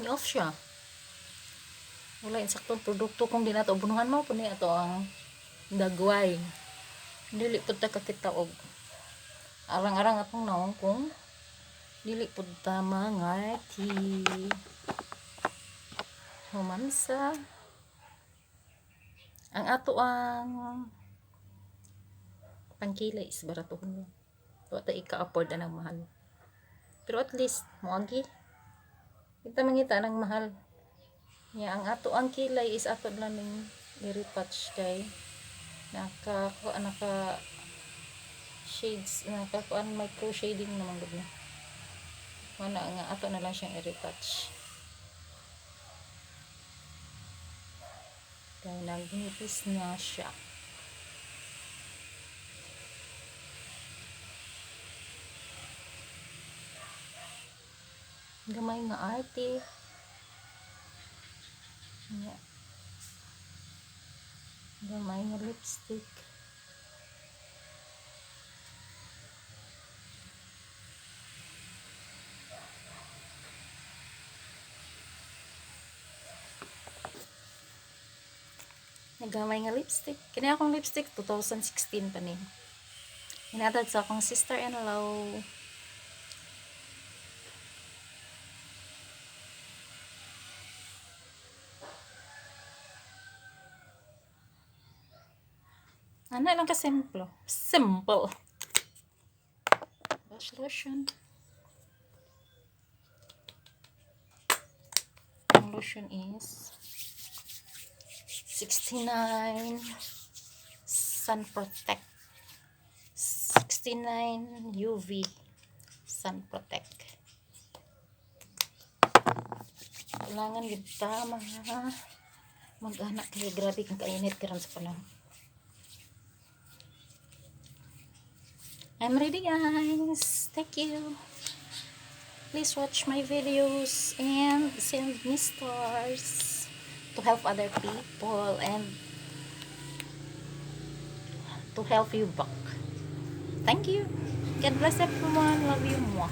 Ni-off siya. Wala insaktong produkto kung di nato bunuhan mo po ni ato ang dagway. Dili pud ta kakita og arang-arang atong naong kung dili pud ta mangati. Humansa. Ang ato ang pangkilay is baratuhon lang. Wa ta ika-afford anang mahal. Pero at least moagi. Kita mangita ng mahal. Ya, ang ato ang kilay is ato lang ning i-retouch kay naka shades, naka kuan, micro shading naman gud na. Mana nga ato na lang siyang i-retouch. Kay nagnipis na siya. Gamay nga arte. Yeah. Gamay nga lipstick. Nagamay nga lipstick. Kini akong lipstick, 2016 pa ni. Hinatag sa akong sister-in-law. Ano lang ka simple. Simple. Wash lotion. Ang lotion is 69 Sun Protect. 69 UV Sun Protect. Kailangan gid ta mga mag-anak kay grabe kang kainit karon sa panahon. I'm ready, guys. Thank you. Please watch my videos and send me stars to help other people and to help you back. Thank you. God bless everyone. Love you more.